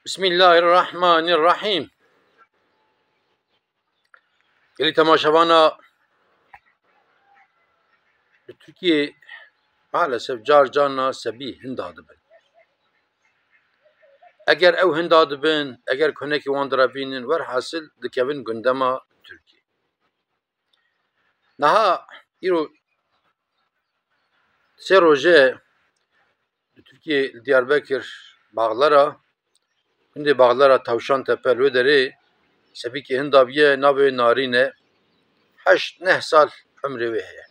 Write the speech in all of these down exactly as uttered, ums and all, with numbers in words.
Bismillahirrahmanirrahîm. Gelî temaşevana, li Tirkiyê maalesef car carna sebî hinda dibin. Eger ew hinda dibin, eger konekî wan direvînin, werhasil dikevin gundema Tirkiyê. Niha îro sê roje li Tirkiyê, li Diyarbekir, Baxlera, gundê Baxlera, Tawşantepe, li wê derê sebîkê hinda bûye, navê wê Narîn e. Heşt neh sal emrê wê heye.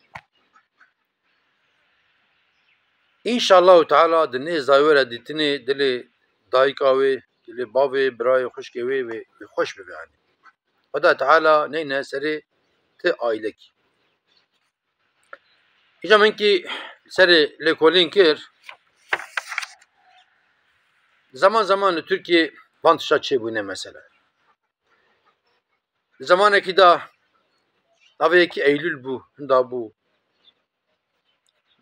Înşallahu Teala di nêza wê re dîtinê dilê dayika wê, dilê bavê, birayê, xwişkê wê, wê, wê xweş bibe, yanî. Xweda Teala neyne serê ti aîlekî. Îca min kî serê lêkolîn kir. Zeman zeman li Tirkiyê van tişta çêbûne mesela. Li zemanekî de navê yekî Eylül bû, hinda bû.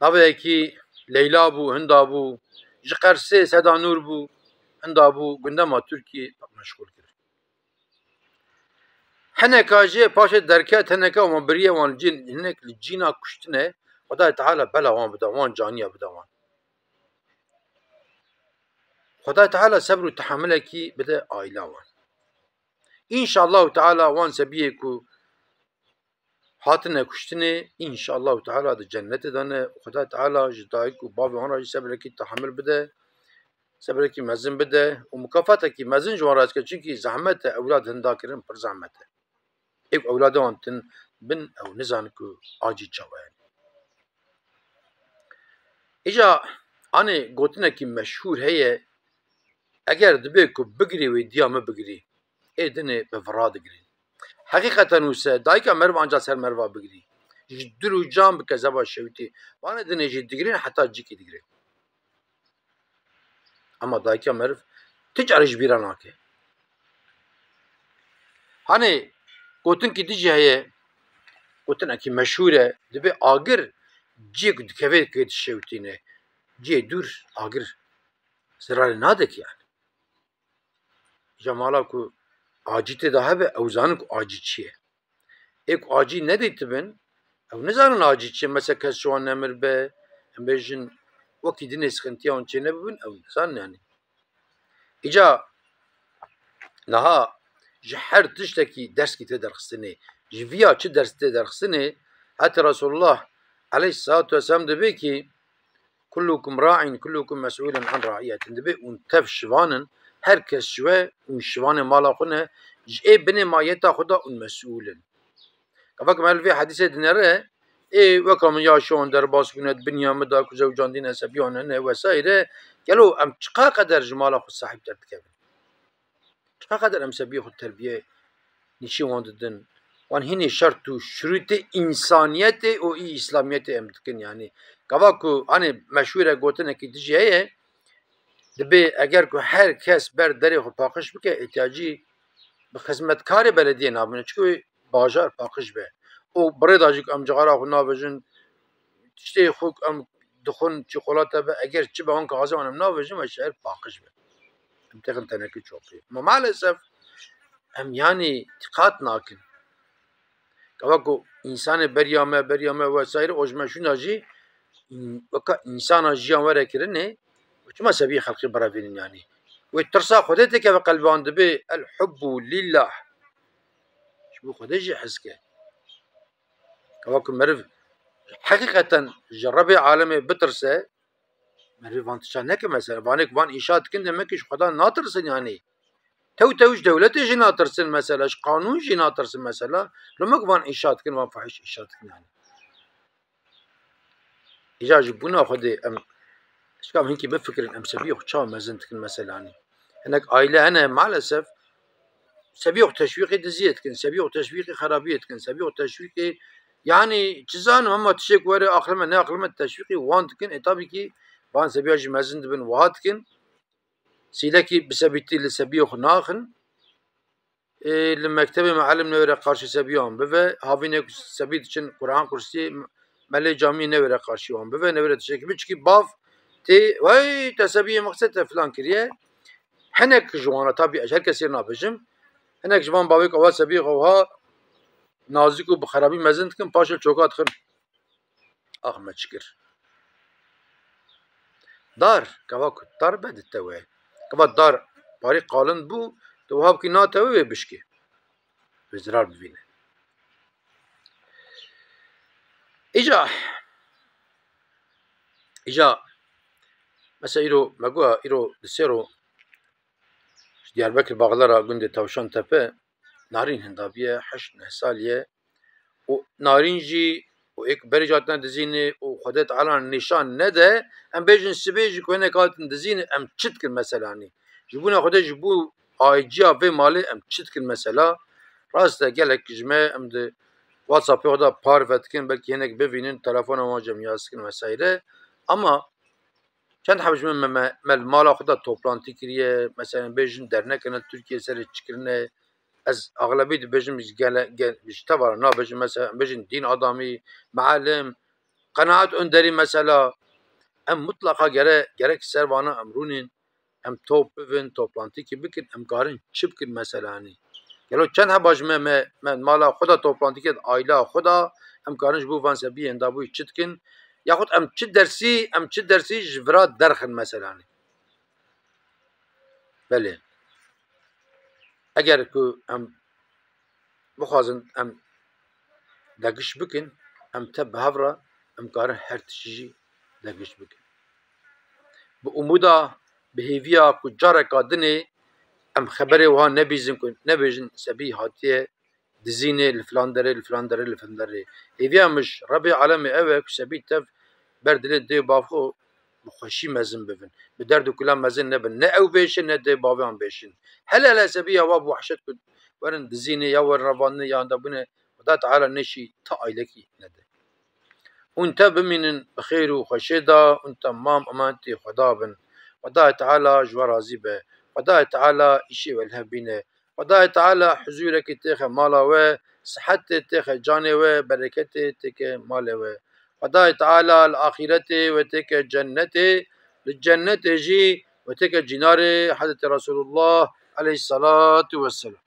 Navê yekî Leyla bû, hinda bû. Ji Qersê Seda Nûr bû, hinda bû. Gundema Tirkiyê meşxûl kir. Hineka jê paşê derket, hineka wan biriye, wan cîn, hinek li cîna kuştine. Xwedayê Teala bela wan bide, wan caniya bide wan. Xwedayê Teala sebr û tehamilekî bide aîla wan. Înşallahu Teala wan sebiyê ku hatine kuştinê, înşallahu Teala di cennetê de ne. Xwedayê Teala ji dayik û bavê wan re jî sebrekî tehamil bide, sebrekî mezin bide û mukafatekî mezin ji wan re dike. Çimkî zehmet e, ewlad hinda kirin pir zehmet e. Ê ku ewladê wan tune bin, ew nizanin ku acî çawa ye. Îca anê gotinekî meşhûr heye, eger dibe ku bigirî wê diya min bigirî, ê dinê bi vira digirî. Heqîqeten wisa dayika meriv anca ser meriva bigirî. Ji dil û can bi kezeba şewitî. Vanê dinê jî digirîn heta cîkî digirîn. Ema dayika meriv ti carî ji bîra nake. Hanê gotinkî dijî heye, gotinekî meşhûr e, dibê agir ciyê ku dikeve kê dişewitîne. Ciyê dûr agir zirarê nade ki yani. Ji mala ku acî tê de hebe, ew zanin ku acî çi ye. Ê ku acî nedîtibin, ew nizanin acî çi ye. Mesela kes ji wan nemir be, em bêjin wekî dinê sıkıntıya wan çê nebibin, ew nizanin yani. Îca niha ji her tiştekî derskî tê derxistinê. Ji viya çi ders tê derxistinê? Heta Resulullah aleyhissalatu vesselam dibê ki, "Kullukum ra'in, kullukum mes'ulun an ra'iyetin." Dibê hûn tev şivan in, her kes ji we hûn şivanê mala xwe ne, ji ê binê mayeta xwe de hûn mes'ûl in. Gava ku me li vê hedîsê dinere, ê weka min ya şiwan derbas bûne, di biniya min de ku zewcandîne, sebiyan hene vesaire, gelo em çiqa qeder ji mala xwe sahîb derdikevin? Çiqa qeder em sebiyê xwe terbiye nîşî wan didin? Wan hînî şert û şurûtê însaniyetê û î îslamiyetê em dikin. Yanî gava ku hanê meşhûr e, gotinekî dijî heye, dibê eger ku her kes ber derê xwe paqij bike, îhtiyacî bi xizmetkarê belediyê nabine. Çikî wê bajar paqij be. Û bi rê de jî ku em cixara xwe navêjin, tiştê xwe ku em dixwin, çîkolate be, eger çi be, wan kaxizê wan em navêjin, me şehir paqij be. Em têxin tenekî çopê. Ma maalesef em yanî dîqat nakin. Gava ku însanê beriya me, beriya me vesaire, o ji me şûna jî weka însana jiyan were kirinê, çima sebî xelqî birevînin yanî? Wê tirsa Xwedê têkeve qelbê wan, dibê el hubbu lillah. Ji bo Xwedê jî hez ke. Gava ku meriv heqîqeten ji Rebê alemê bitirse, meriv van tişta neke mesela. Vanê ku van îşa dikin, demek ki ji Xweda natirsin yanî. Tew tew ji dewletê jî natirsin mesela, ji qanûn jî natirsin mesela. Loma ku van îşa dikin, van fahîş îşa dikin yanî. Îca ji bûna Xwedê em, şika em hinkî bifikirin, em sebiyê xwe çawa mezin dikin mesela, yanî. Hinek aîle hene maalesef sebiyê xwe teşwîqê diziyê dikin, sebiyê xwe teşwîqê xerabiyê dikin, sebiyê xwe teşwîqê, yanî çi zanim, hema tiştê ku were aqilê me, ne aqilê me teşwîqê wan dikin. Ê tabî kî van sebiya jî mezin dibin, wiha dikin. Sîlekî bi sebîtî li sebiyê xwe naxin. Ê, li mektebê me elim newêre qarşî sebiyan bive. Havînek sebî diçin Quran kursiyê, me lê camiyê newêre qarşî wan bive. Newêre tiştekî biçikî bav tê, "Wey, te sebiyê mixse te filan kiriye." Hinek ji wana, tabî ez her kesê nabêjim, hinek ji van bavê ku ewa sebî xwe wiha nazik û bi xerabî mezin dikin, paşê çoka dixin. Ax me çi kir. Dar, keva ku dar be ditewe. Keva dar parî qalin bû, tu wiha bikî natewe wê bişkî. Wê zirar bivîne. Îca, îca, mesela îro, me got, îro di sê ro ji Diyarbekir Baxlara gundê Tavşan Tepe, Narîn hindabiye, heşt neh salî ye. Û Narîn jî û êk berî jî hatine dizînê û Xwedê Teala nîşan nede, em bêjin sibê jî ku hinek hatin dizînê, em çi dikin mesela nî? Ji bûna Xwedê, ji bo aciya vê malê em çi dikin mesela? Rast e, gelek ji me em di WhatsAppê xwe de parve dikin, belkî hinek bivînin, telefona wan jî em yaz dikin vesaire. Ama çend heb ji me, me, me, me li mala xwe de toplantî kiriye, mesela bêjin dernekê ne Tirkiye serê çi kirine, ez axlebî dibêjim ji gele-, ge-, ji teva re nabêjim, mesela em bêjin dîn adamî, mealim, qenaet önderî mesela, em mutlaqa gere-, gerek ser vana em rûnên, em top bivin, toplantîkî bikin, em karin çi bikin mesela, yanî? Gelo çend heba ji me, me, me mala xwe de toplantî kir, aîla xwe de, em karin ji bo van sebiyên dabûyî çi dikin? Yaxud em çi dersî, em çi dersî ji vira derxin mesela, yanî? Belê. Eger ku em bixwazin em degiş bikin, em te bi hev re em karin her tiştî jî degiş bikin. Bi umûda, bi hêviya ku careka dinê em xeberê wiha nebîzin ku nebêjin sebî hatiye dizînê li filan derê, li filan derê, li filan derê. Hêviya min ji Rebê alemê ew e ku sebî tev ber dilê dê û bav xwe bi xweşî mezin bibin. Bi derd û kula mezin nebin. Ne ew bêşin, ne dê û bavê wan bêşin. Hele hele sebî ya wa bi wehşet ku werin dizînê ya werin revandinê ya wenda bûne, Xweda Teala neşî ta aylekî nede. Hûn te bimînin bi xêr û xweşê de, hûn temam emanetî Xweda bin. Xwedayê Teala ji we razî be. Xwedayê Teala îşê we li hev bîne. Xwedayê Teala huzûrekî têxe mala we, sihetê têxe canê we, bereketê têke malê we. Xwedayê Teala li axîretê we têke cennetê, li cennetê jî we têke cînarê Hezretî Resulullah aleyhissalatu vesselam.